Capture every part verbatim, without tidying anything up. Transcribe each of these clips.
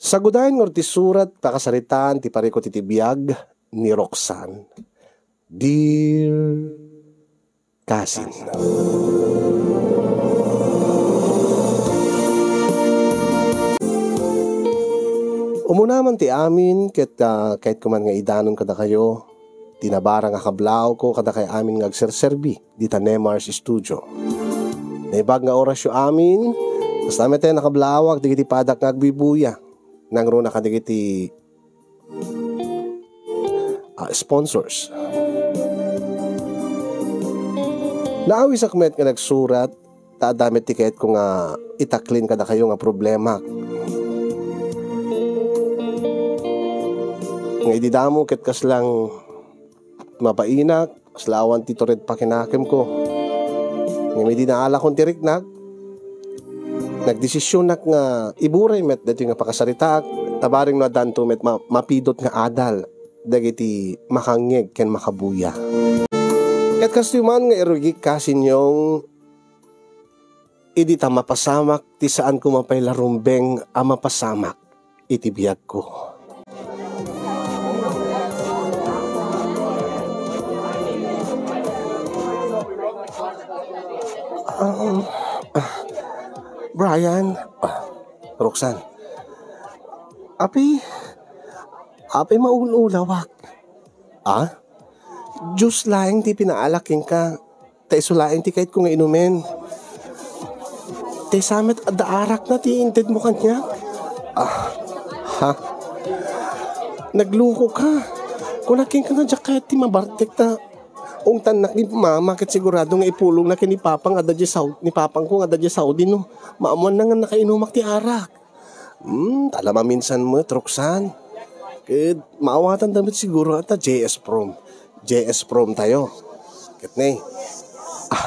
Sagudayen ngarud ti surat pakasaritaan ti parikut iti biag ni Roxanne. Dear Cousin. Umuna man ti amin, ket, ah, kayatko man nga idanon kadakayo ti nabara nga kablaaw ko kadakay amin nga agserserbi dita Nemar's Studio. Naimbag nga orasyo amin, kasta met a nakablaaw dagiti padak nga agbibuya. Nangruna kadagiti, ah, sponsors. Naawisak met nga nagsurat, ta adda met ti kayatko nga itaklin kadakayo nga problemak. Nga idi damo ket kaslang mabainak, kasla awan ti tured pakinakemko. Ngem idi naalakon ti riknak, nagdesisionnak nga iburay met daytoy nga pakasaritaak, ta bareng no addanto met ma-, mapidot nga adal dagiti makangngeg ken makabuya. Ket kastoy man nga irugik, Cousin Yong, idi ta mapasamak ti saanko man pay la rumbeng a mapasamak iti biagko. Ah, ah, Brian, ah, Roxanne, apay, apay maul-ulawak? Ah? Juice laeng ti pinaalak kenka. Ta isu laeng ti kayatko nga inumen. Ta sa met adda arakna ti intedmo kaniak. Ah, ha? Nagluko ka. Kuna kenka nga diak kayat ti mabartek ta ungtannak ni mama ket sigurado nga ipulongna ken ni papang adda diay Sau-, ni papangko nga adda diay Saudi no maammoanna nga nakainumak ti arak. Hmm, ta la maminsan met, Roxanne. Ket maawatan da met siguro ta J S Prom. J S Prom tayo. Ket ne, ah,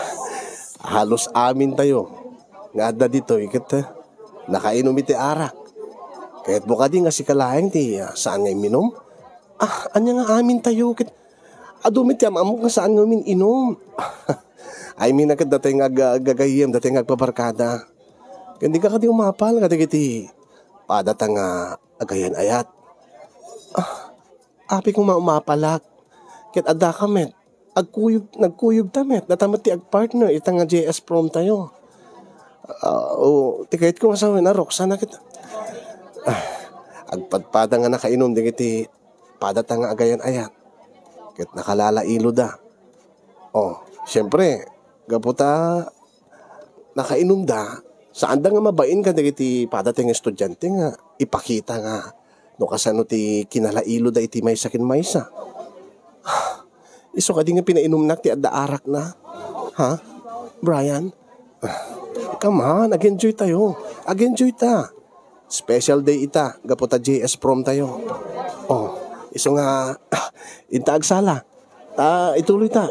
halos amin tayo nga adda ditoy ket, eh, nakainom iti arak. Kayatmo kadi nga sika laeng ti, ah, saan nga imminom? Ah, ania nga amin tayo ket adu met ti am-ammok nga saan nga umin-inom. Ay, mina ket datay nga ag-, agagayyem, datay nga agpabarkada. Ket dika kadi umapal kadagiti padata nga agayan-ayat. Ah, apay koma umapalak. Ket addaka met. Agkuyog, nagkuyog ta met. Data met ti agpartner ita nga J S Prom tayo. Ah, o, ti kayatko nga sawen a Roxanne ket, ah, agpadpada nga nakainom dagiti padata nga agayan-ayat. Ket nakalalailo da. Oh, siyempre, gapu ta nakainom da, saan da nga mabain kadagiti padata nga estudiante nga ipakita nga no kasano ti kinalailo da iti maysa ken maysa. Isu kadi nga pinainumnak ti adda arakna? Ha? Brian? Come on, ag-enjoy tayo. Ag-enjoy ta. Special day ita, gapu ta J S Prom tayo. Oh, isu nga, inta agsala. Ta, ituloy ta.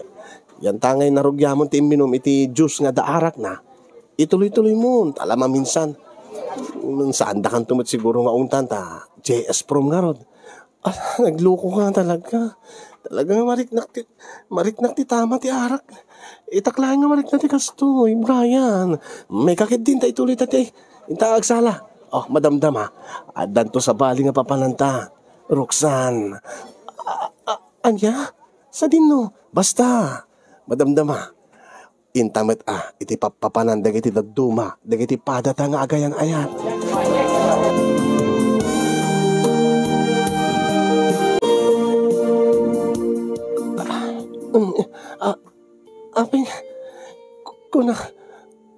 Yan ta ngay narugiamon ti imminum iti juice nga adda arakna. Ituloy-tuloy mo, ta la maminsan. Saan da kanto met siguro nga ungtan ta J S Prom ngarud. Ah, nagluko ka talaga. Talaga nga mariknak ti, mariknak ti tama ti arak. Itak laeng nga mariknak ti kastoy, Brian. May kakit din ta ituloy ta ti, inta agsala. Oh, madamdama. Addanto sabali nga papananta. Roxanne. Ah, ah, ania? Sadinno? Basta. Madamdama. Inta met a, iti pappapanan dagiti dadduma, dagiti padata nga agayan-ayat. Ah, mm, ah, apay, kuna,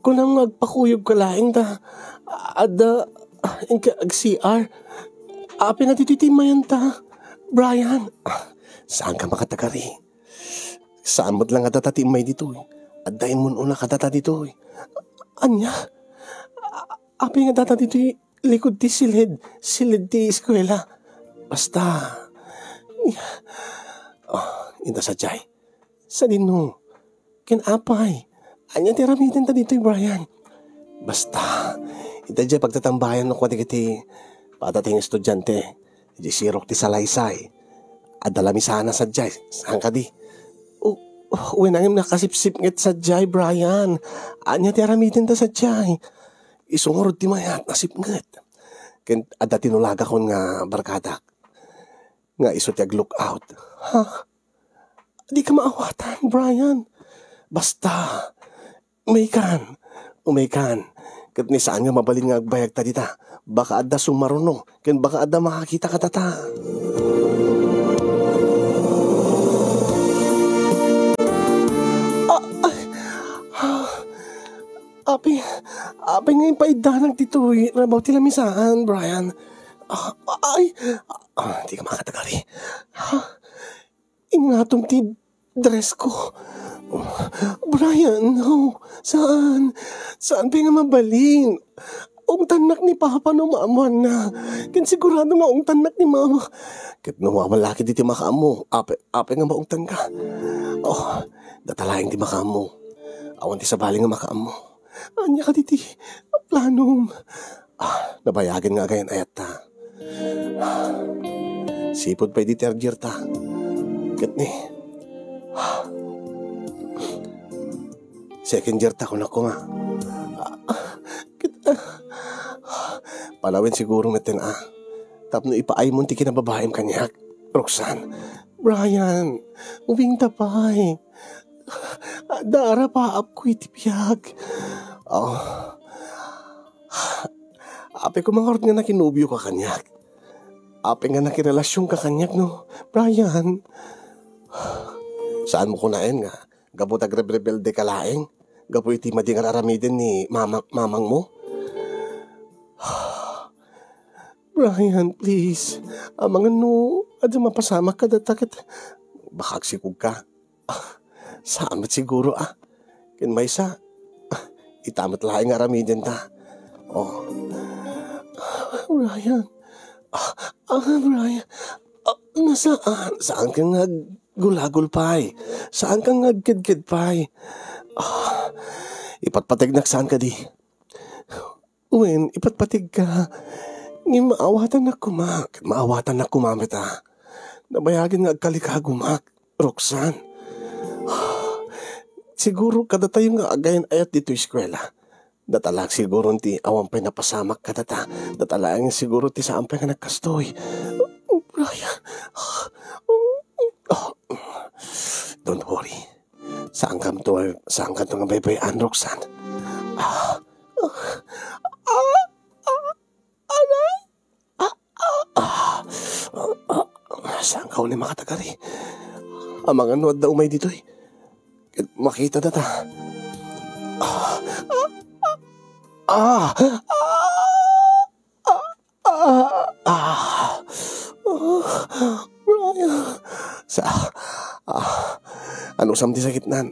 kunam nga agpakuyog ka laeng ta, adda, ah, inka ag-C R. Apay nga ditoy timmayan ta, Brian. Ah, saan ka makatagari? Saan met la nga data ti immay ditoy? Adda immun-una kadata ditoy. Ania? A-, apay nga data ditoy likod ti siled, siled ti eskuela? Basta. Oh, inta sadiay. Sadinno. Ken apay. Ania ti aramidenta ditoy, Brian? Basta. Inta diay pagtatambayan no kua dagiti padata nga estudiante. Idiay sirok ti salaysay. Adda lamisana sadiay. Saan kadi? O, o, wen, ngem nakasipsipnget sadiay, Brian. Ania ti aramidenta sadiay? Isu ngarud ti mayat, nasipnget. Ken adda tinulagakon nga barkadak nga isu ti ag-lookout. Ha? Dika maawatan, Brian. Basta, umaykan. Umaykan. Ket ni saan nga mabalin nga agbayagta dita. Baka adda sumaruno, ken baka adda makakita kadata. Ah, ay. Ah, apay, apay nga impaiddanak ditoy, rabaw ti lamisaan, Brian. Ah, ay, ah, di ka makatagari. Ah, ingatom ti dress ko. Brian, no, saan? Saan pay nga mabalin? Ungtannak ni Papa no maammoanna. Ken sigurado nga ungtannak ni Mama. Ket no awan la ketdi ti makaammo, apay, apay nga maungtanka? Oh, data laeng ti makaammo. Awan ti sabali nga makaammo. Ania kadi ti planom? Ah, nabayagen nga agayan-ayatta. Ah, sipud pay di third year ta. Ket ni, ah, second year ta, kunak koma. Ah, ket, ah, palawen siguro metten, ah. Tapno ipaaymo ti kinababaim kaniak, Roxanne. Brian, ubingta pay. Adda arapaapko iti biag. Oh. Apay ko mangarud nga nakinobio ka kaniak. Apay nga nakirelasion ka kaniak, no, Brian? Saan mo kunaen nga gapu ta agrebrebelde ka laeng? Gapu iti madi nga aramiden ni mama-, mamang mo? Brian, please. Amangan no, adda mapasamak kadata ket baka agsikog ka. Ah, saan met siguro, ah. Ken maysa, ah, ita met laeng nga aramiden ta. Oh. Brian. Ah, ah, Brian. Ah, nasaan? Saan ka nga aggulagul pay? Saan ka nga agkedked pay? Ah, ipatpategnak saan kadi? Wen, ipatpategka. Ngem maawatannak koma, ket maawatannak koma met a. Nabayagen nga agkalikagumak, Roxanne. Siguro kadatayo nga agayan-ayat ditoy eskuela. Data laeng siguro ti awan pay napasamak kadata. Data laeng siguro ti saan pay nga nagkastoy. Brian. Don't worry. Saan kanto, saan kanto nga baybay-an, Roxanne? Ah, ah, ah, ah, aray! Ah, ah, ah, ah, ah, saan ka uli makatagari? Amangan no adda umay ditoy. Ket makita data. Ah, ah, ah, ah, ah. Ah, ah, ah, Brian. Sa, ah, anusam ti sakitnan?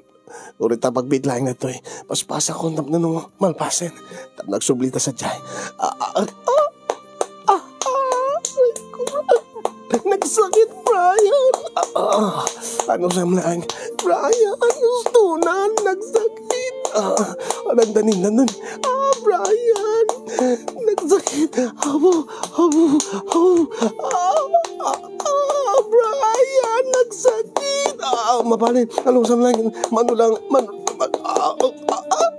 Uray ta pagbiit laeng daytoy. Paspasakon tapno no malpasen. Tapno agsubli ta sadiay. Ah, ah, ah, ah, ah, aray ko. Nagsakit, Brian. Ah, ah, anusam laeng? Brian, ustonan, nagsakit. Ah, ah, dandanin, dandan. Ah, Brian, nagsakit. Abu, abu, abu. Ah, ah, ah, Brian, nagsakit. Ah, mabalin, anusam laeng? Mano lang, man, man, ah, ah, ah,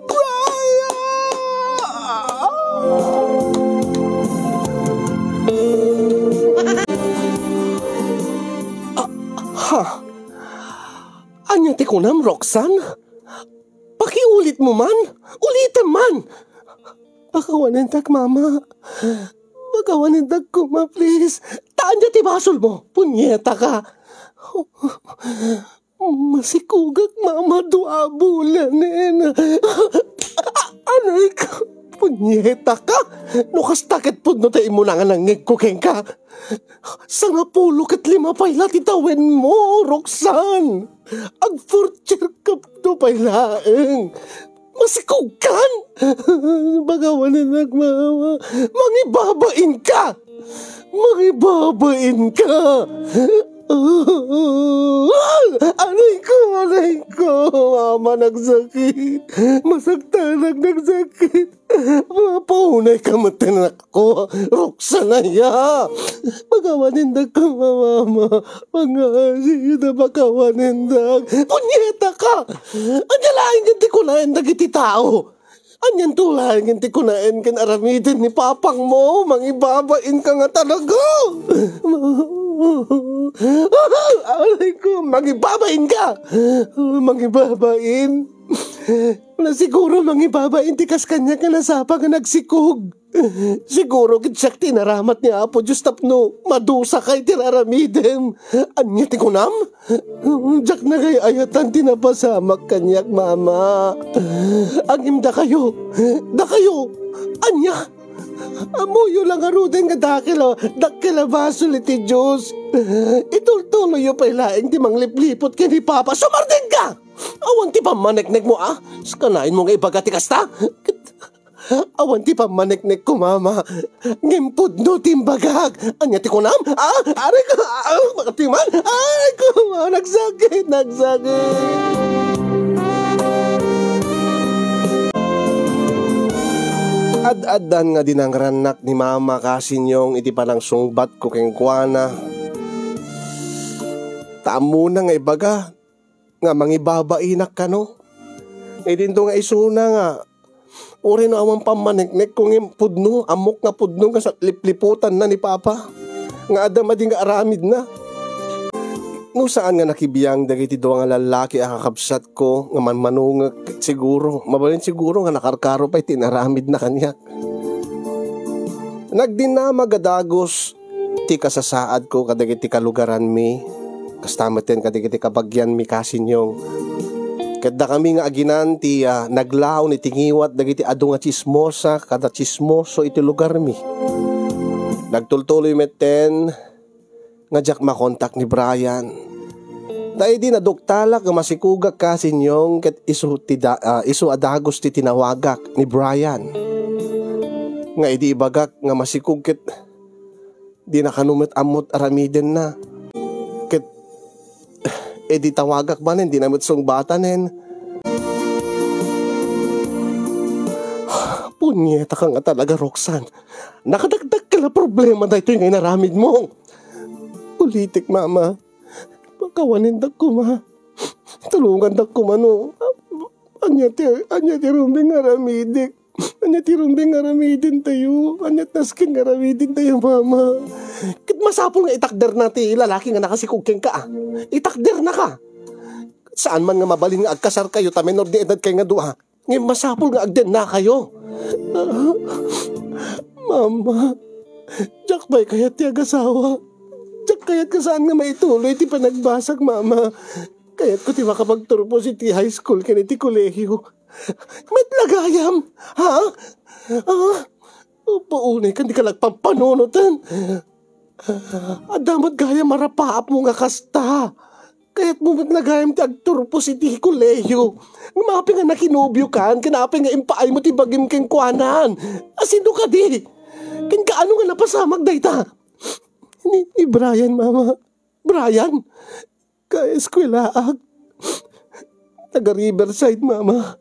Brian! Ah, ha? Ania ti kunam, Roxanne? Pakiulitmo man? Ulitem man! Pakawanentak, Mama. Pakawanentak koma, please. Ta ania ti basolmo? Punyeta ka. Masikogak, Mama, dua a bulanen. Anay ka, punyeta ka. No kasta ket pudno ti immuna nga nangngegko kenka. Sangapulo ket lima pay la ti tawenmo, Roxanne. Ag-fourth year ka pay laeng. Masikogkan! Pakawanennak, Mama. Mangibabain ka! Mangibabain ka! Aray ko, aray ko! Mama, nagsakit! Masaktanak, nagsakit! Mapaunay ka met, anak ko! Roxanne aya! Pakawanennak, Mama! Pangasida, pakawanennak! Punyeta ka! Ania laeng ti kunaen dagiti tao? Anianto laeng ti kunaen ken aramiden ni papangmo? Mangibabain ka nga talaga! Aray ko, mangibabain ka! Mangibabain? Wala siguro mangibabain ti kas kaniak nga nasapa nga nagsikog. Siguro ket siak ti inaramat ni Apo Dios tapno madusaka iti aramidem. Ania ti kunam? Diak nagay-ayatan ti napasamak kaniak, Mama. Ngem dakayo, dakayo, ania? Ammoyo la ngaruden nga dakkel a, dakkel a basol iti Dios. Itultuloyyo pay laeng ti mangliplipot ken ni Papa. Sumardengka! Awan ti pammaneknekmo, a? Kanayon mo nga ibaga ti kasta? Awan ti pammaneknekko, Mama. Ngem pudno ti imbagak. Ania ti kunam? Ah, aray ko, ah, makatiman. Aray ko, ah, nagsakit, nagsakit. Ad-addan nga dinangrannak ni Mama Kasinyong iti panangsungbatko kenkuana. Ta ammona nga ibaga nga mangibabainak kano. Idinto nga isuna nga, uray no awan pammaneknekko ngem pudno, ammok nga pudno nga sa-, lipliputanna ni Papa. Nga adda madi nga aramidna. No saan nga nakibiang dagiti dua nga lallaki a kakabsatko nga manmanungek, siguro, mabalin siguro nga nakarkaro pay ti inaramidna kaniak. Nagdinamag a dagus ti kasasaadko kadagiti kalugaranmi, kasta metten kadagiti kabagianmi, Kasinyong. Ket dakami nga aginan ti, ah, naglaon iti ngiwat dagiti adu nga tsismosa kada tsismoso iti lugarmi. Nagtultuloy metten nga diak makontak ni Brian. Ta idi naduktalak nga masikugak, Kasinyong, ket isu ti da-, ah, isu a dagus ti tinawagak ni Brian. Nga idi ibagak nga masikog ket dina kano met ammot aramidenna. Ket idi tawagak manen, dina met sungbatanen. Punyeta ka nga talaga, Roxanne. Nakadakdakkel a problema daytoy nga inaramidmo. Ulitek, Mama. Pakawanindak koma. Tulongandak koma no. Ania ti, ania ti rumbeng nga aramidek? Ania ti rumbeng nga aramidentayo? Ania ti nasken nga aramidentayo, Mama? Ket masapul nga itakderna ti lalaki nga nakasikog kenka, a. Itakdernaka. Saan man nga mabalin nga agkasarkayo ta menor de edadkay nga dua. Ngem masapul nga agdennakayo. Mama, diak pay kayat ti agasawa. Diak kayat nga saan nga maituloy ti panagbasag, Mama. Kayatko ti makapagturpos iti high school ken iti kolehiyo. Met la gayam, ha? Ah, paunay kan di ka nagpampanunoten. Adda met gayam a rapaapmo nga kasta. Kayatmo met la gayam ti agturpos iti kolehiyo. Ngem apay nga nakinobiokan, ken apay nga impaaymo ti bagim kenkuanan? A, sino kadi? Ken kaano nga napasamak dayta? Ni, ni Brian, Mama. Brian, kaeskuelaak. Taga Riverside, Mama.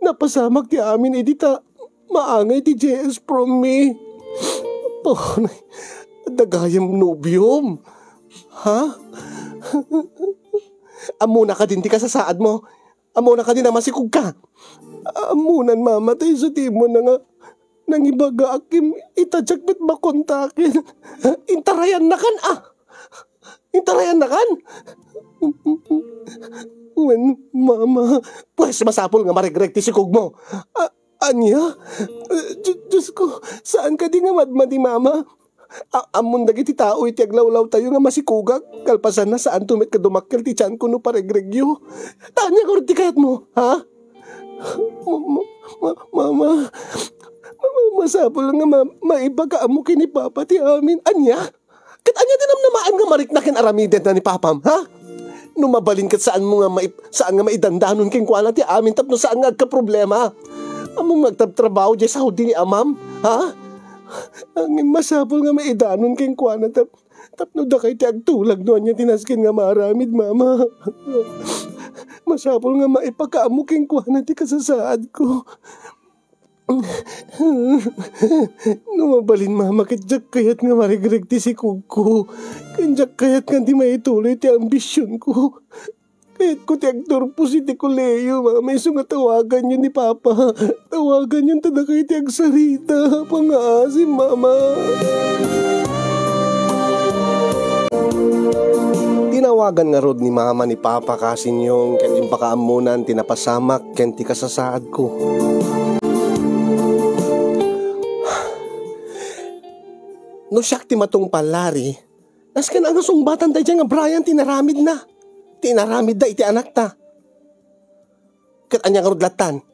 Napasamak ti amin idi ta maangay ti J S prom mi. Paunay, adda gayam nobiom. Ha? Ammona kadin ti kasasaadmo? Ammona kadin a masikogka? Ammonan, Mama, ta isu ti immuna nga nangibagaak ken ita diak met makontaken. Intarayannakan, a? Intarayannakan? Wen, Mama. Pues, masapul nga maregreg ti sikogmo. A-, ania? Eh, Di-, Diosko, saan kadi nga madmadi, Mama? A-, ammon dagiti tao iti aglawlawtayo nga masikogak, kalpasanna, saanto met nga dumakkel ti tianko no paregregyo. Ta ania ngarud ti kayatmo, ha? Ma-, ma-, ma-, Mama, Mama, masapul nga ma-, maipakaammo ken ni Papa ti amin. Ania? Ket ania ti namnamaem nga marikna ken aramidenna ni Papam, ha? No mabalin ket saanmo nga maip-, saan nga maidandanon kenkuana ti amin tapno saan nga agkaproblema. Ammom nga agtrabtrabaho diay Saudi ni amam, ha? Ngem masapul nga maidanon kenkuana tap-, tapno dakay ti agtulag no ania ti nasken nga maaramid, Mama. Masapul nga maipakaammo kenkuana ti kasasaadko. No mabalin, Mama, ket diak kayat nga maregreg ti sikogko. Ken diak kayat nga di maituloy ti ambisionko. Kayatko ti agturpos iti kolehiyo, Mama, isu nga tawaganyo ni Papa. Tawaganyon ta dakay ti agsarita. Pangngaasim, Mama. Tinawagan ngarud ni Mama ni Papa, kasinyong, ket impakaammonan ti napasamak ken ti kasasaadko. No siak ti matungpal, Larry, nasken a nga sungbatan daydiay nga Brian ti inaramidna, ti inaramidda iti anakta. Ket ania ngarud lattan?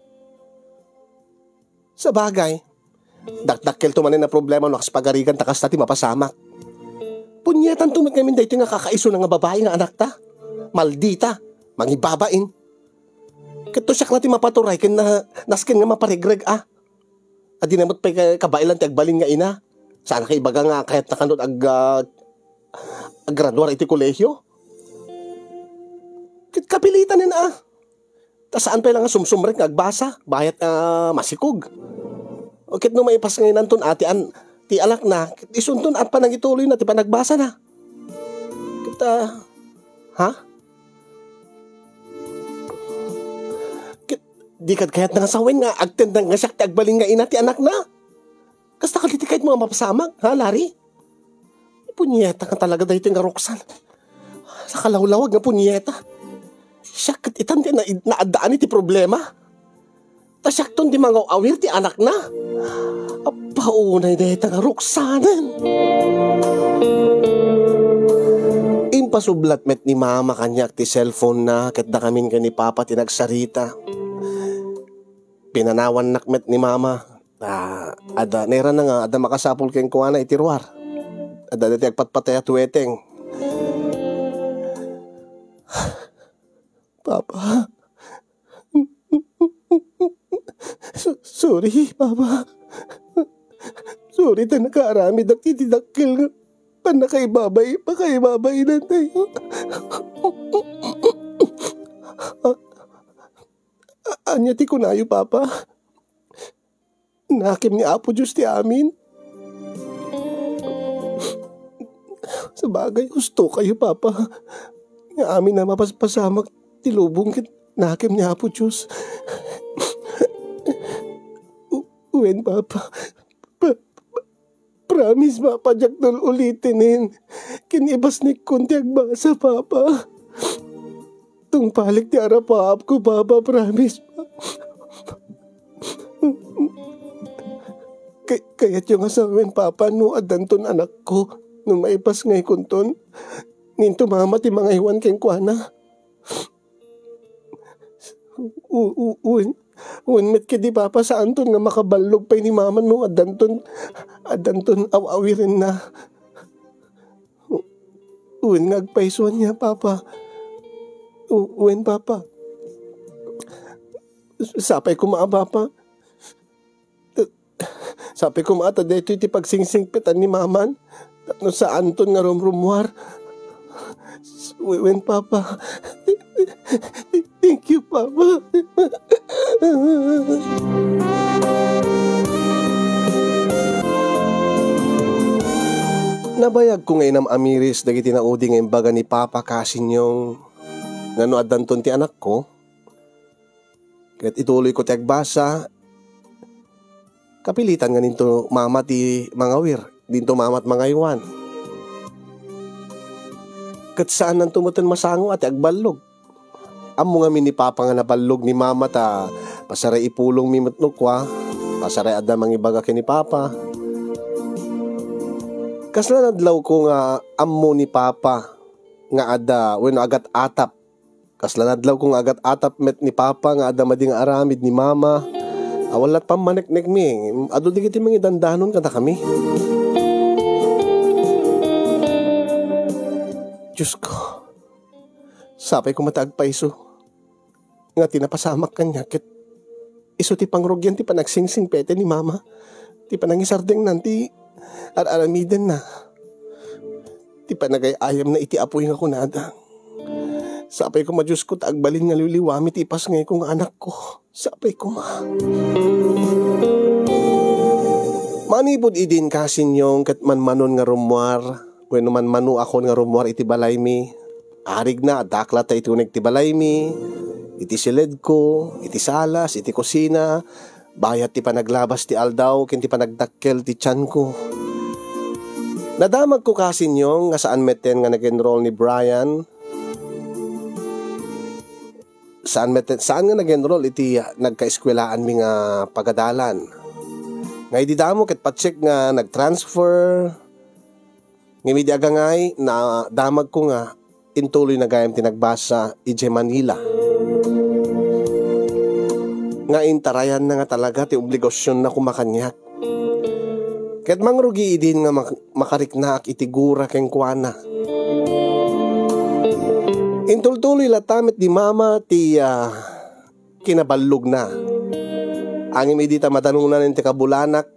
Sabagay, dakdakkelto manen a problema no kas pagarigan ta kasta ti mapasamak. Punyetanto met ngamin daytoy nga kakaisuna nga babai nga anakta. Maldita, mangibabain. Ket to siak la ti mapaturay ken na, nasken nga maparegreg a. Adina met pay ka-, kabaelan ti agbalin nga ina. Saan ka ibaga nga kayatna kano ag-, ah, aggraduar iti kolehio? Ket kapilitanen a. Ta saan pay la nga sumsumrek nga agbasa, bayat a masikog. O ket no maipasngaynan ton ati an-, ti anakna, ket isunton at panangituloyna ti panagbasana. Ket, ah, ha? Ket di kad kayatna nga sawen nga agtendang nga siak ti agbalin nga ina ti anakna? Kasta kadi ti kayatmo a mapasamak, ha, Larry? Punyeta nga talaga daytoy nga Roxanne. Nakalawlawag nga punyeta. Siak ket itan ti na-, naaddaan iti problema. Ta siakton ti mangaw-awir ti anakna. Appaunay dayta nga Roxanne. Impasublat met ni Mama kaniak ti cellphone-na ket dakamin ken ni Papa ti nagsarita. Pinanawannak met ni Mama. Ah, adda, nairana nga adda makasapul kenkuana iti ruar. Adda dati agpatpatay a tuweteng. Papa. So-, sorry, Papa. Sorry ta nakaaramidak iti dakkel nga pannakaibabain, pakaibabainan tayo. A-, a-, ania ti kunayo, Papa? Nakem ni Apo Dios ti amin. Sabagay, husto kayo, Papa. Nga amin a mapaspasamak ti lubong ket nakem ni Apo Dios. U-, wen, Papa. Pa-, pa-, promise, Papa, diak dul-ulitenen. Ken ipasnekkon ti agbasa, Papa. Tungpalek ti arapaapko, Papa, promise. Kay-, kayatyo nga sawen, Papa, no addanton anakko, no maipasngaykonton, ninto Mama ti mangaywan kenkuana. U-, u-, wen, wen met kadi, Papa, saanton nga makaballog pay ni Mama no addanton, addanton aw-awirenna. Wen nga agpayso ania, Papa. U-, wen, Papa. Sapay koma a, Papa. Sapay koma a ta daytoy ti pagsingsingpetan ni Maman. Tapno saanton nga rumrumuar. Wen, Papa. Thank you, Papa. Nabayagko nga inam-amiris dagiti naudi nga imbaga ni Papa Kasinyong nga no addanton ti anakko, ket ituloyko ti agbasa, kapilitan nga ninto Mama ti mangawir, dinto Mama ti mangaywan. Ket saannanto metten masango a ti agballog. Ammo ngamin ni Papa nga naballog ni Mama ta pasaray ipulongmi met no kua, pasaray adda mangibaga ken ni Papa. Kasla nadlawko nga ammo ni Papa nga adda wenno agat-atap. Kasla nadlawko nga agat-atap met ni Papa nga adda madi nga aramid ni Mama. Awan lat pammaneknekmi, adu dagiti mangidandanon kadakami. Diosko, sapay koma ta agpayso nga ti napasamak kaniak ket isu ti pangrugian ti panagsingpeten ni Mama, ti panangisardengnan ti ar-aramidenna, ti panagay-ayamna iti apoy nga kunada. Sapay koma, Diosko, ta agbalin nga liwliwami ti ipasngayko nga anakko. Sapay koma. Manipud idin, Kasinyong, ket manmanon nga rummuar, wenno manmanoakon nga rummuar iti balaymi, Arigna, addak latta iti uneg ti balaymi, iti siledko, iti salas, iti kusina, bayat ti panaglabas ti aldaw ken ti panagdakkel ti tianko. Nadamagko, Kasinyong, nga saan metten nga nag-enroll ni Brian. Saan metten, saan nga nag-enroll iti, ah, nagkaeskwelaanmi nga pagadalan. Nga idi damo ket patsek nga nag-transfer. Ngem idi agangay, nadamagko nga intuloyna gayam ti nagbasa idiay Manila. Nga intarayanna nga talaga ti obligasionna koma kaniak. Ket mangrugi idin nga mak-, makariknaak iti gura kenkuana. Intultuloy latta met ni Mama ti, ah, kinaballogna. Ngem idi ta madanonan ti kabulanak,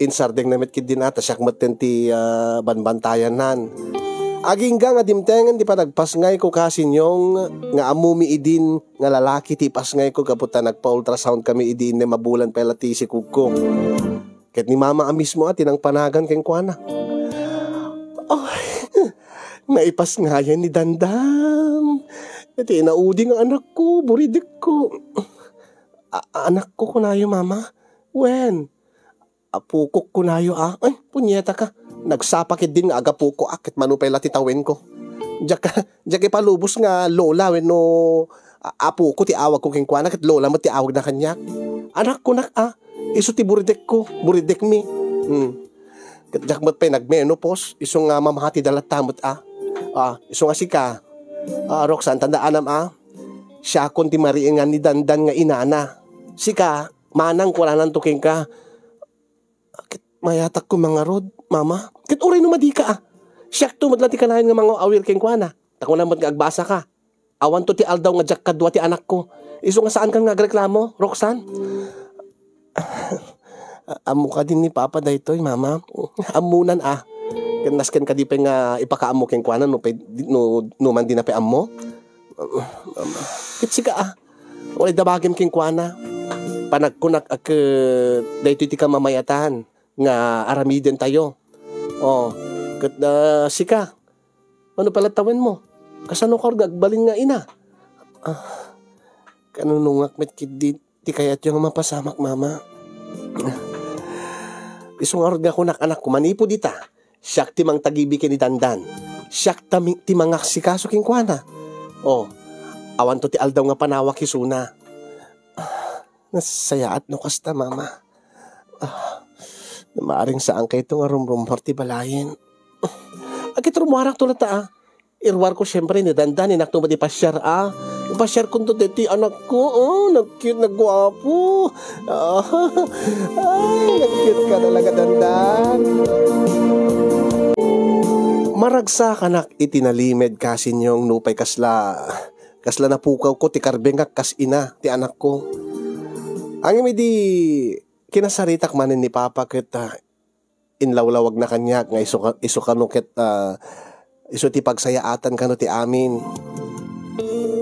insardengna met ketdin a, ta siak metten ti, ah, banbantayannan. Agingga nga dimtengen ti panagpasngayko, Kasinyong, nga ammomi idin nga lalaki ti ipasngayko gapu ta nagpa-ultrasound kami idi innem a bulan pay la ti sikogko. Ket ni Mama a mismo a ti nangpanagan kenkuana. Ay, naipasngayan ni Dandan. Iti inaudi nga anakko, buridekko. A-, anakko, kunayo, Mama? Wen, apokok, kunayo, a? Ay, punyeta ka. Nagsapa ketdin nga agapoko, a, ket mano pay la ti tawenko. Diak, diak ipalubos nga lola wenno a-, apoko ti awagko kenkuana, ket lola met ti awagna kaniak. Anakko nak, a? Isu ti buridekko, buridekmi. Hmm. Ket diak met pay nagmenopause, isu nga mamatida latta met, a? A, isu nga sika, a, Roxanne, tandaanam, a? Siakon ti mariingan ni Dandan nga inana. Sika, manang kurananto kenka. Ket mayatakko mangarud, Mama. Ket uray no madika, a? Siakto met la ti kanayon nga mangaw-awir kenkuana. Ta kunam met nga agbasa ka. Awanto ti aldaw nga diak kadua ti anakko. Isu nga saankan nga agreklamo, Roxanne? Ammo kadin ni Papa daytoy, Mama. Ammonan, a. Ken nasken kadi pay nga ipakaammo kenkuana no pay, no, no man dina pay ammo? Mama. Ket sika, a. Uray dabagem kenkuana. Panagkunak a ket daytoy ti kamamayatan nga aramidentayo. O, ket, a, sika, mano pay la tawenmo? Kasano ka nga agbalin nga ina? A, kanunongak met ketdi ti kayatyo nga mapasamak, Mama. Isu ngarud nga kunak, anakko, manipud ita, siak ti mangtagibi ken ni Dandan. Siak ta mi-, ti mangaksikaso kenkuana. O, awanto ti aldaw nga panawak isuna. A, nasayaat no kasta, Mama. A, maaring saankayto nga rumrummuar ti balayen. A, ket rummuarakto latta, a. Iruarko siempre ni Dandan, inakto met ipasiar, a. Ipasiarkonto daytoy anakko, o, nag-cute, nagguapo. A, ay, nag-cute ka talaga, Dandan. Maragsakanak iti nalimed, Kasinyong, nupay kasla, kasla napukawko ti karbengak kas ina ti anakko. Ngem idi kinasaritak manen ni Papa ket, a, inlawlawagna kaniak nga isu ka-, isu kano ket, a, isu ti pagsayaatan kano ti amin.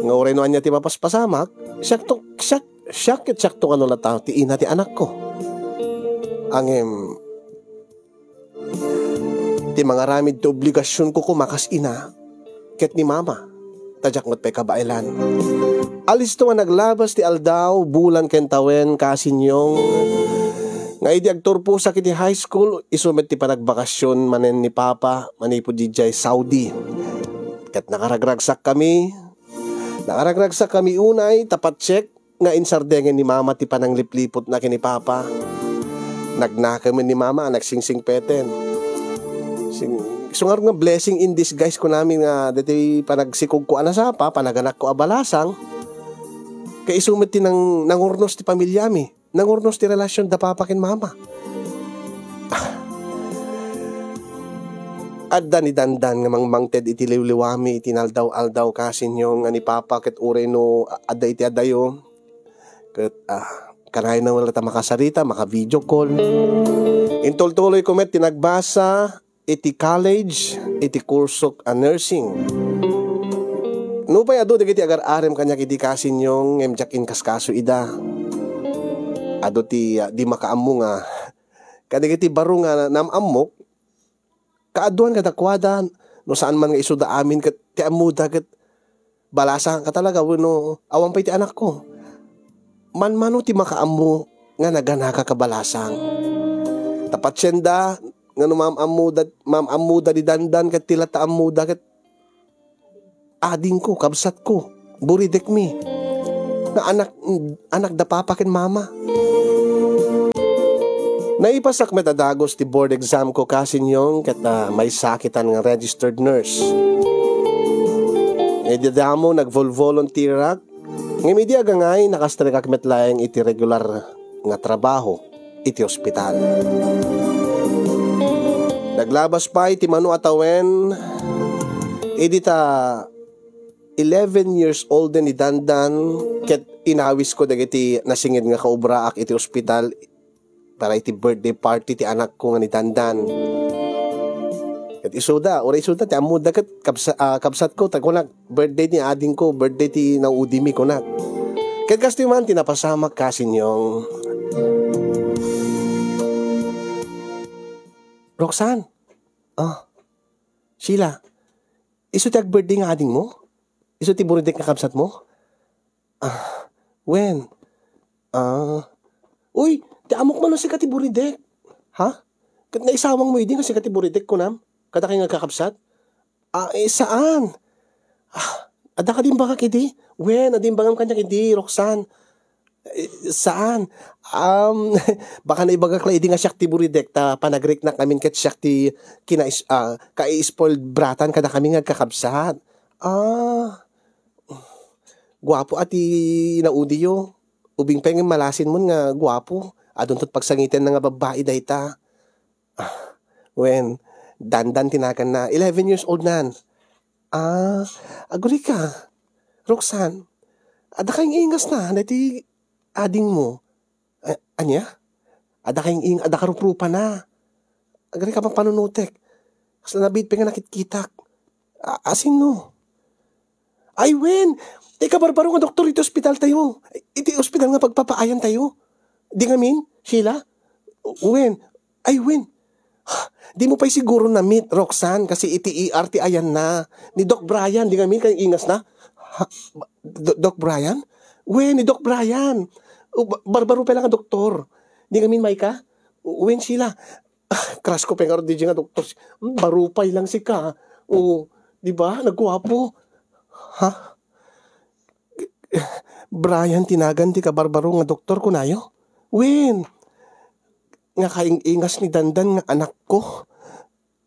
Nga uray no ania ti mapaspasamak, siakto, siak, siak ket siakto kano latta ti ina ti anakko. Ngem, ti mangaramid ti obligasionko koma kas ina, ket ni Mama, ta diak met pay kabaelan. Alisto nga naglabas ti aldaw, bulan ken tawen, Kasinyong, nga idi agturposak iti high school, isu met ti panagbakasion manen ni Papa manipud idiay Saudi. Ket nakaragragsakkami, nakaragragsakkami unay, ta patsek, nga insardengen ni Mama ti pananglipliputna ken ni Papa. Nagnakemen ni Mama a nagsingsingpeten. Sing-, isu ngarud nga blessing in disguise, kunami, nga daytoy panagsikogko a nasapa, panaganakko a balasang, ket isu met ti nang-, nangurnos ti pamiliami, nangurnos ti relasion da Papa ken Mama. Adda ni Dandan nga mangmangted iti liwliwami iti naldaw-aldaw, Kasinyong, nga ni Papa ket uray no a-, adda iti adayo, ket, a, kanayna met latta makasarita, maka-video call. Intultuloyko met ti nagbasa iti college, iti kursok a nursing. Nupay adu dagiti agar-arem kaniak idi, Kasinyong, ngem diak inkaskaso ida. Adu ti, a, di makaammo nga kadagiti baro nga naam-ammok, kaaduan kadakuada, No saan man nga isuda amin ket ti ammoda ket balasangka talaga wenno awan pay ti anakko. Manmano ti makaammo nga naganaka ka balasang. Ta patienda nga no maam-ammoda, maam-ammoda ni Dandan ket ti latta ammoda ket adingko, kabsatko, buridekmi. Nga anak, anak da papa ken mama. Naipasak met a dagus ti board exam ko, Kasinyong, ket, ah, maysakitan nga registered nurse. Idi damo nagvol-volunteerak, ngem idi agangay, nakastrikak met laeng iti regular nga trabaho iti ospital. Naglabas pay ti mano a tawen, idi ta eleven years old ni Dandan, ket inawisko dagiti nasinged nga kaubraak iti ospital para iti birthday party ti anakko nga ni Dandan. Ket isuda, uray isuda ti ammoda ket kabsa-, ah, kabsatko, ta kunak, "Birthday ni adingko, birthday ti naudimi," kunak. Ket kastoy man ti napasamak, Kasinyong. Roxanne? Ah, Sheila, isu ti ag-birthday nga adingmo? Isu ti buridek nga kabsatmo? Ah, wen? Ah, uy, ti ammok man no sika ti buridek. Ha? Ket naisawangmo idi nga sika ti buridek, kunam? Kadakay nga agkakabsat? Ah, eh, saan? Ah, adda kadi imbagak idi? Wen, adda imbagam kaniak idi, Roxanne. Eh, saan? Um, baka naibagak la idi nga siak ti buridek, ta panagriknak amin ket siak ti kinais-, ah, kai-spoiled bratan kadakami nga agkakabsat. Ah, guapo a ti naudiyo. Ubing pay nga malasinmon nga guapo. Adunto ti pagsangitenna nga babbai dayta. Ah, wen, Dandan ti naganna. Eleven years old nan. Ah, agrika. Roxanne, adda kaing-ingasna daytoy adingmo. A-, ania? Adda kaing-ing-, adda karuprupana. Agrika pampanunotek. Kasla nabiit pay nga nakitkitak. A-, asinno? Ay, wen! Ti kabarbaro nga doktor iti ospital tayo. Iti ospital nga pagpapaayan tayo. Di ngamin, Sheila? Wen. Ay, wen. Dimo pay siguro na-meet, Roxanne, kasi iti E R ti ayanna. Ni Doc Brian, di ngamin kaing-ingasna. Ha? Do-, Doc Brian? Wen, ni Doc Brian. O, ba-, barbaro pay lang nga doktor. Di ngamin, Maika? Wen, Sheila. Ah, crush ko pay ngarud diay nga doktor. Hmm, baro pay lang sika. O, di ba? Nagguapo. Ha? Brian ti nagan ti kabarbaro nga doktor, kunayo? Wen, nga kaing-ingas ni Dandan nga anakko.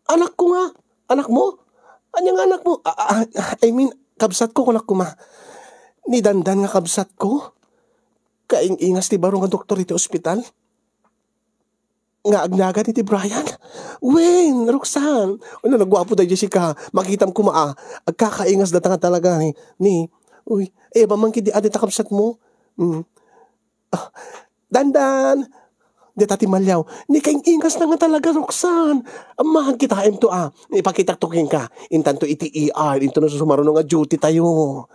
Anakko nga? Anakmo? Ania nga anakmo? A-, a-, a-, I mean, kabsatko, kunak koma. Ni Dandan nga kabsatko? Kaing-ingas ti baro nga doktor iti ospital? Nga agnagan iti Brian? Wen, Roxanne, ano, nagguapo daydiay sika. Makitam koma, a. Agkakaingas data nga talaga ni, ni, uy, e, bamang kidi adi ta kabsatmo. Mm. Ah, Dandan! Dita ti maliaw. Ni kaing-ingasna nga talaga, Roxanne. Ammang kitaem to, a. Ipakitak to kenka. Intanto iti E R, intono sumaruno nga duty tayo.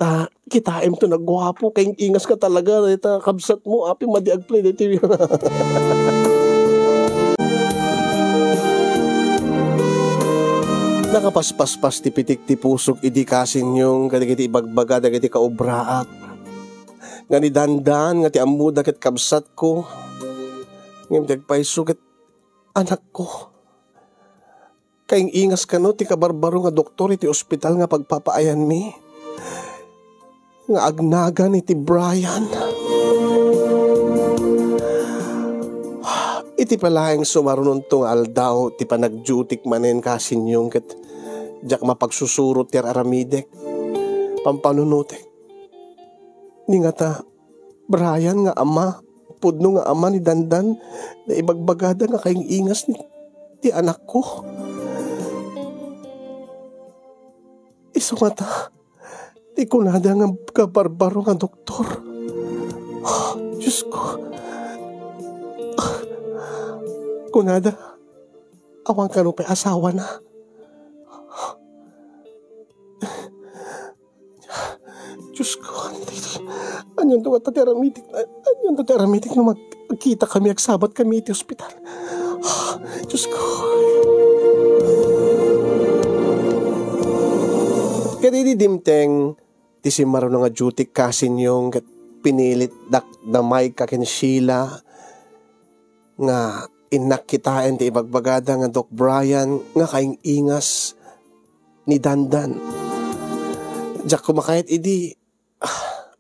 Ta, kitaem to, nagguapo, kaing-ingas ka talaga, dayta kabsatmo, apay madi agplay, dayta. Nakapaspaspas ti pitik ti pusok idi, Kasinyong, kadagiti ibagbaga dagiti kaubraak nga ni Dandan nga ti ammoda ket kabsatko, ngem ti agpayso ket anakko. Kaing-ingas kano ti kabarbaro nga doktor iti ospital nga pagpapaayanmi nga agnagan iti Brian. Iti palaeng sumarunonto nga aldaw ti panagdutik manen, Kasinyong, ket diak mapagsusurot ti ar-aramidek, pampanunotek. Ni ngata, Brian nga ama, pudno nga ama ni Dandan, naibagbagada nga kaing-ingas ni, ti anakko. Isu ngata, ti kunada nga kabarbaro nga doktor. Diyos ko. Kunada, awan kano pay asawana. Diyos ko, anianto ngata ti aramidik, anianto ti aramidik no mag-, magkita kami, agsabat kami iti ospital. Diyos ko. Ket idi dimteng ti simmaruno nga duty, Cousin Yong, ket pinilitdak da Mike ken Sheila nga innak kitaen ti ibagbagada nga Doc Brian nga kaing-ingas ni Dandan. Diak koma kayat idi,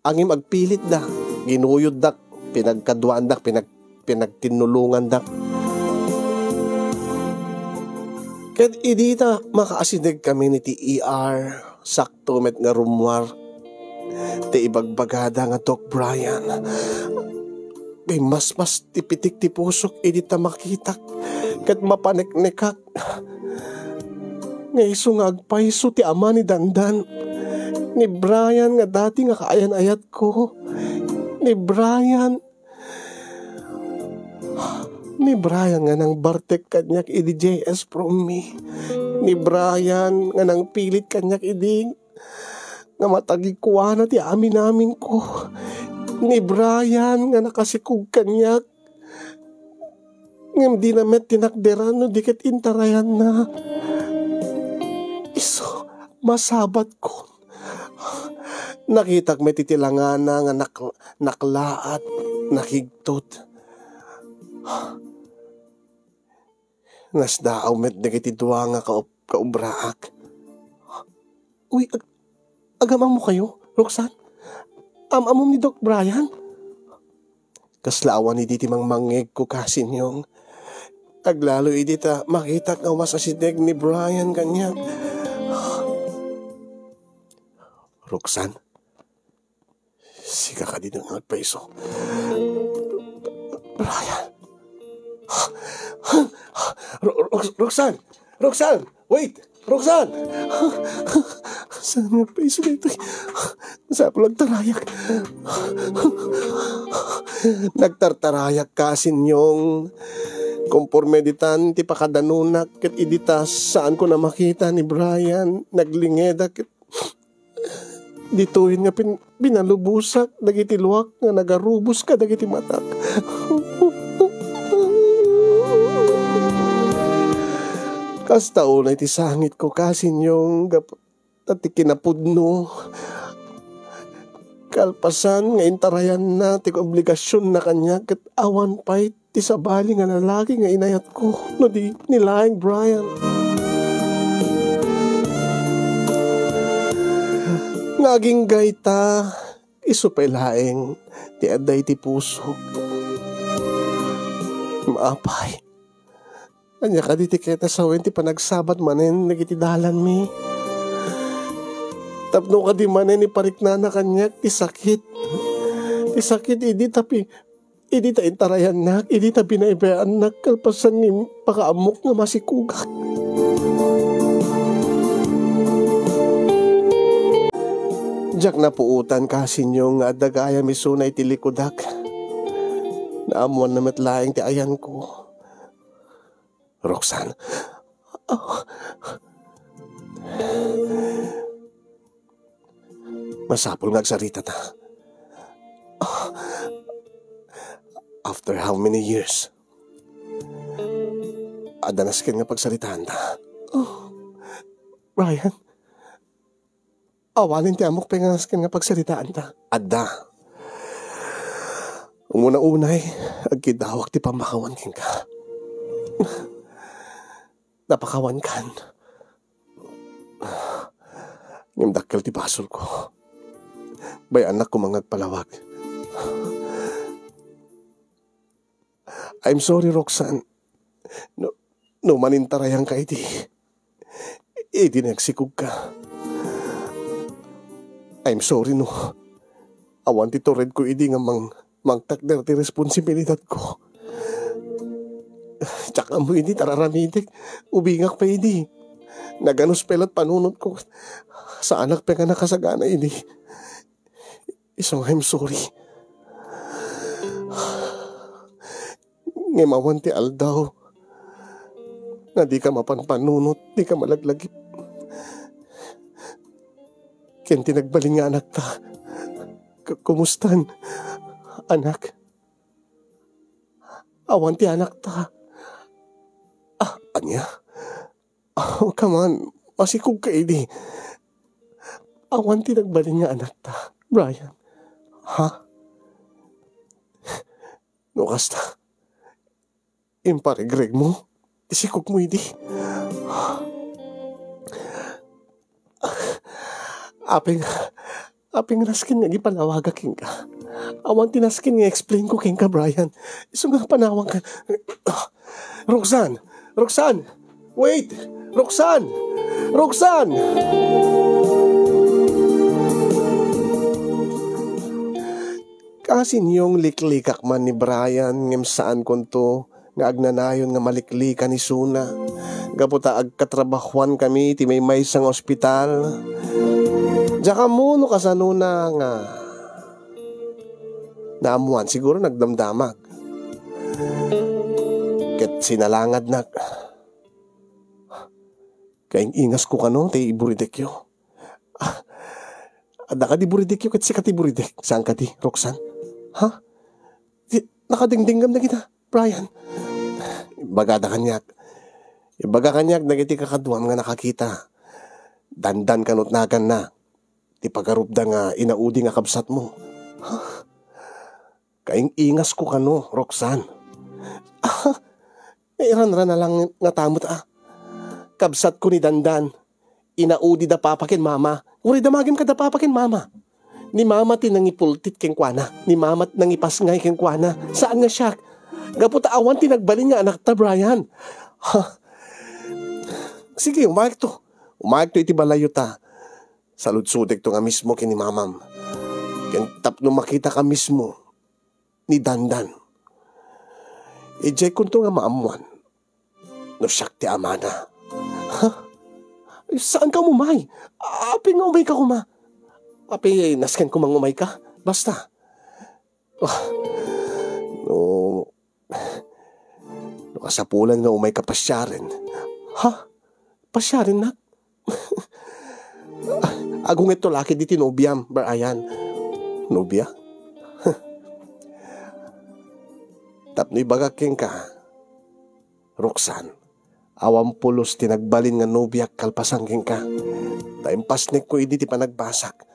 ah, ngem agpilitda. Ginuyoddak, pinagkaduaandak, pinag-, pinagtinnulongandak. Ket idi ta makaasideg kami iti E R, sakto met nga rummuar ti ibagbagada nga Doc Brian. Bimmasmas ti pitik ti pusok idi ta makitak ket mapaneknekak nga isu nga agpayso ti ama ni Dandan, ni Brian nga dati nga kaayan-ayatko, ni Brian, ni Brian nga nangbartek kaniak idi J S Prom mi, ni Brian nga nangpilit kaniak idi nga matagikuana ti aminaminko, ni Brian nga nakasikog kaniak ngem dina met tinakderan no di ket intarayanna. Isu, masabatkon. Nakitak met iti langana nga nak-, naklaat, nakigtot. Nasdaaw met dagiti dua nga kaub-, kaubraak. Uy, ag-, agam-ammokayo, Roxanne? Am-ammom ni Doc Brian? Kasla awan idi ti mangmangngegko, Cousin Yong. Aglalo idi ta makitak nga umasideg ni Brian kaniak. Roxanne, sika kadi nga agpayso? Brian. Ro-, Rox-, Roxanne! Roxanne! Wait! Roxanne! Saan nga paiso daytoy? Masapul agtarayak. Nagtartarayak, Cousin Yong. Konforme ditan ti pakadanunak ket idi ta saanko a makita ni Brian, naglingedak ket ditoyen nga pin-, pinalubosak dagiti luak nga nagarubos kadagiti matak. Kasta unay ti sangitko, Cousin Yong, gapu ta ti kinapudno. Kalpasan nga intarayanna ti obligasionna kaniak, ket awan pay ti sabali nga lalaki nga inayatko no di ni laeng Brian. Nga agingga ita, isu pay laeng ti adda iti pusok. Maapay, ania kadi ti ket a sawen ti panagsabat manen dagiti dalanmi? Tapno kadi manen ipariknana kaniak ti sakit. Ti sakit idi ta pi-, idi ta intarayannak, idi ta binaybayaannak, kalpasan nga impakaammok nga masikugak. Diak napuotan, Cousin Yong, nga adda gayam isuna iti likudak. Naammoanna met laeng ti ayanko. Roxanne. Masapul nga agsaritata. After how many years? Adda nasken nga pagsaritaanta. Oh, Brian, awanen ti ammok pay nga nasken nga pagsaritaanta. Adda. Umuna unay, agkidawak ti pammakawan kenka. Napakawankan. Ngem dakkel ti basolko. Bay-annak koma nga agpalawag. I'm sorry, Roxanne. No, no manintarayanka idi, idi nagsikogka. I'm sorry, no. Awan ti turedko idi nga mang-, mangtakder ti responsibilidadko. Diak ammo idi ti ar-aramidek. Ubingak pay idi. Naganus pay la't panunotko. Saanak pay nga nakasagana idi. Isu nga, I'm sorry. Ngem awan ti aldaw nga dika mapanpanunot, dika malaglagip. Ken ti nagbalin nga anakta, k-, kumustan, anak? Awan ti anakta. Ah, ania? Oh, come on. Masikogka idi. Awan ti nagbalin nga anakta, Brian. Ha? No kasta, imparegregmo, isikogmo idi. Aping, aping nasken nga agipalawagak kenka. Awan ti nasken nga explain ko kenka, Brian. Isu nga panawag ka. Roxanne! Roxanne! Wait! Roxanne! Roxanne! Kasinyong liklikak man ni Brian, ngem saankonto nga agnanayon nga maliklikan isuna. Gapu ta agkatrabahuan kami ti maymaysa nga ospital. Diak ammo no kasanona nga naammoan, siguro nagdamdamag. Ket sinalangadnak. Kaing-ingasko kano ti buridekyo. Ah, adda kadi buridekyo ket sika ti buridek. Saan kadi, Roxanne? Ha? Di, nakadingdinggam dagita, Brian. Ibagada kaniak. Ibaga kaniak dagiti kakaduam nga nakakita. Dandan kano ti naganna. Ti pagarupda nga inaudi nga kabsatmo. Ha? Kaing-ingasko kano, Roxanne. Ah, nairanrana lang ngata met, ah. Kabsatko ni Dandan. Inaudi da papa ken mama. Uray damagem kada papa ken mama. Ni mama ti nangipultit kenkuana. Ni mama ti nangipasngay kenkuana. Saan nga siak? Gapu ta awan ti nagbalin nga anakta, Brian. Ha? Sige, umayekto. Umayekto iti balayyo ta. Saludsodekto nga mismo ken ni mamam. Ken tapno makitaka mismo ni Dandan. Idiaykonto nga maammoan no siak ti amana. Ha? Saanka umay? Apay nga umayka koma? Apay nasken koma nga umayka? Basta. Ah, no, no kasapulan nga umayka pasiaren. Ha? Pasiarennak? Agungetto la ketdi ti nobiam, Brian. Nobia? Tapno ibagak kenka, Roxanne, awan pulos ti nagbalin nga nobiak kalpasan kenka. Ta impasnekko idi ti panagbasak.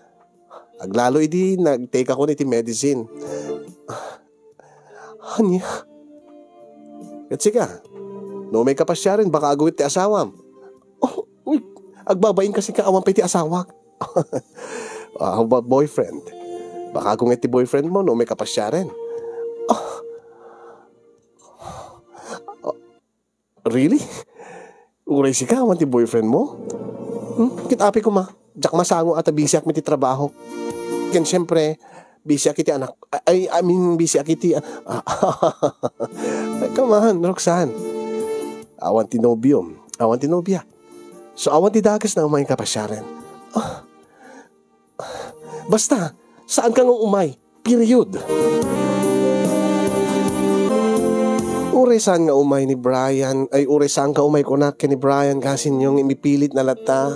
Aglalo idi nag-take ako iti medicine. Ania? Ket sika, no umayka pasiaren, baka agunget ti asawam. Oh, uy, agbabain ka sika, awan pay ti asawak. Ah, how about boyfriend? Baka agunget ti boyfriend mo no umayka pasiaren. Ah. Really? Uray sika, awan ti boyfriend mo? Hmm? Ket apay koma, diak masango a ta busyak met iti trabaho. Ken siyempre, busyak iti anak. Ay, I mean, busyak iti, ah, ay, come on, Roxanne. Awan ti nobiom, awan ti nobia. So, awan ti dakes nga umayka pasiaren. Ah. Basta, saanka nga umay. Period. Uray saan nga umay ni Brian, ay, uray saanka umay kunak ken ni Brian, kasinyong, imipilitna latta.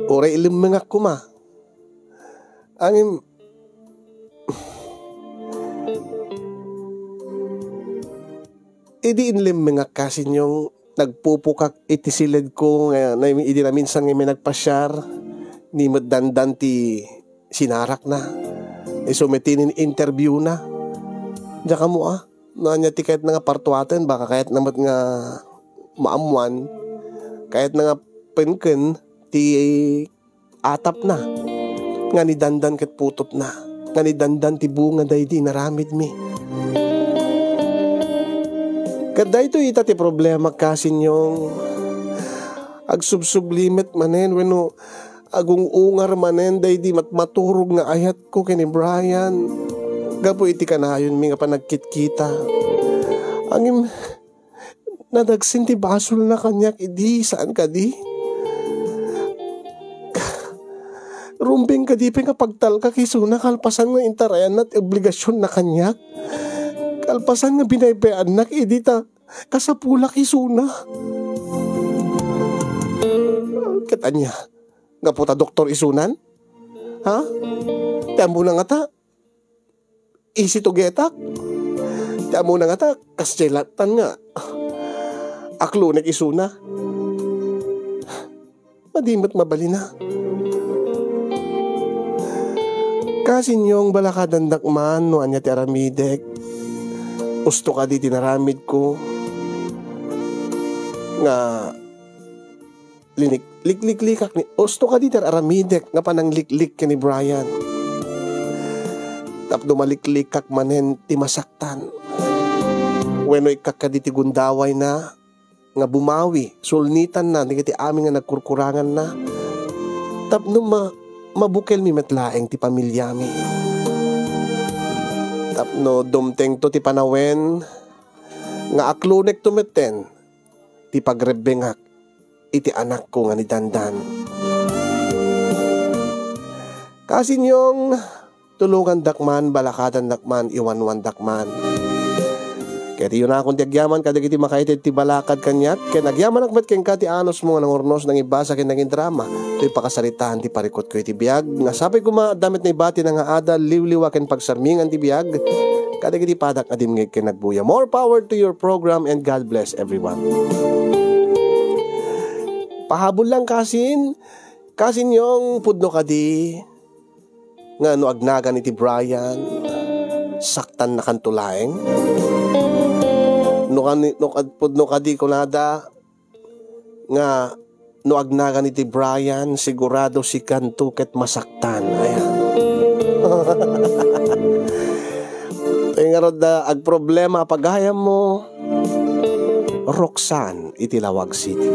Uray ilemmengak koma. Ngem, idi inlemmengak, kasinyong, nagpupukak iti siledko nga na-, idi naminsan nga may nagpasiar, ni met Dandan ti sinarakna. Isu met ti in-interviewna. Diak ammo, ah, no ania ti kayatna nga partuaten, baka kayatna met nga maammoan, kayatna nga penken ti atapna, nga ni Dandan ket putotna, nga ni Dandan ti bunga daydi inaramidmi. Ket daytoy ita ti problema, kasinyong, agsubsubli met manen wenno agung-ungar manen daydi mat-, maturog nga ayatko ken ni Brian gapu iti kanayonmi nga panagkitkita. Ngem, nadagsen ti basolna kaniak idi, saan kadi? Rumbeng kadi pay nga pagtalkak isuna kalpasan nga intarayanna ti obligasionna kaniak? Kalpasan nga binaybayannak idi ta kasapulak isuna? Ket ania? Gapu ta doktor isunan? Ha? Ti ammona ngata, isi tugetak. Ti ammona ngata, kasdiay lattan nga aklonek isuna. Madi met mabalina. Kasin, Yong, balakadandak man no ania ti aramidek. Usto kadi ti naramidko nga linik-, likliklikak ni, usto kadi ti aramidek nga panangliklik ken ni Brian. Tapno maliklikak manen ti masaktan. Wenno ikkak kadi ti gundawayna nga bumawi, sulnitanna dagiti amin nga nagkurkuranganna, tapno ma-, mabukelmi met laeng ti pamiliami. Tapno dumtengto ti panawen nga aklonekto metten ti pagrebbengak iti anakko nga ni Dandan. Kasin, Yong, tulongandak man, balakadandak man, iwanwandak man. Ket iyunakon ti agyaman kadagiti makaitid ti balakad kaniak, ken agyamanak met kenka ti anusmo nga nangurnos, nangibasa ken nangidrama toy pakasaritaan ti parikutko iti biag. Nga sapay koma, adda met naibati nga adal, liwliwa ken pagsarmingan ti biag kadagiti padak nga dimngeg ken nagbuya. More power to your program and God bless everyone. Pahabol lang, Kasin. Kasin, Yong, pudno kadi nga no agnagan iti Brian, saktannakanto laeng? No kani-, no kad-, pudno kadi kunada nga no agnagan iti Brian, sigurado sikanto ket masaktan. Ayan. Ay, ngarud, ah, agproblema a pagayammo, Roxanne iti Lawag City.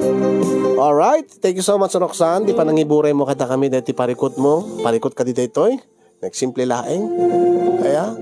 Alright, thank you so much, Roxanne. Ti panangiburaymo kadakami daytoy parikutmo. Parikut kadi daytoy. Nagsimple laeng. Aya,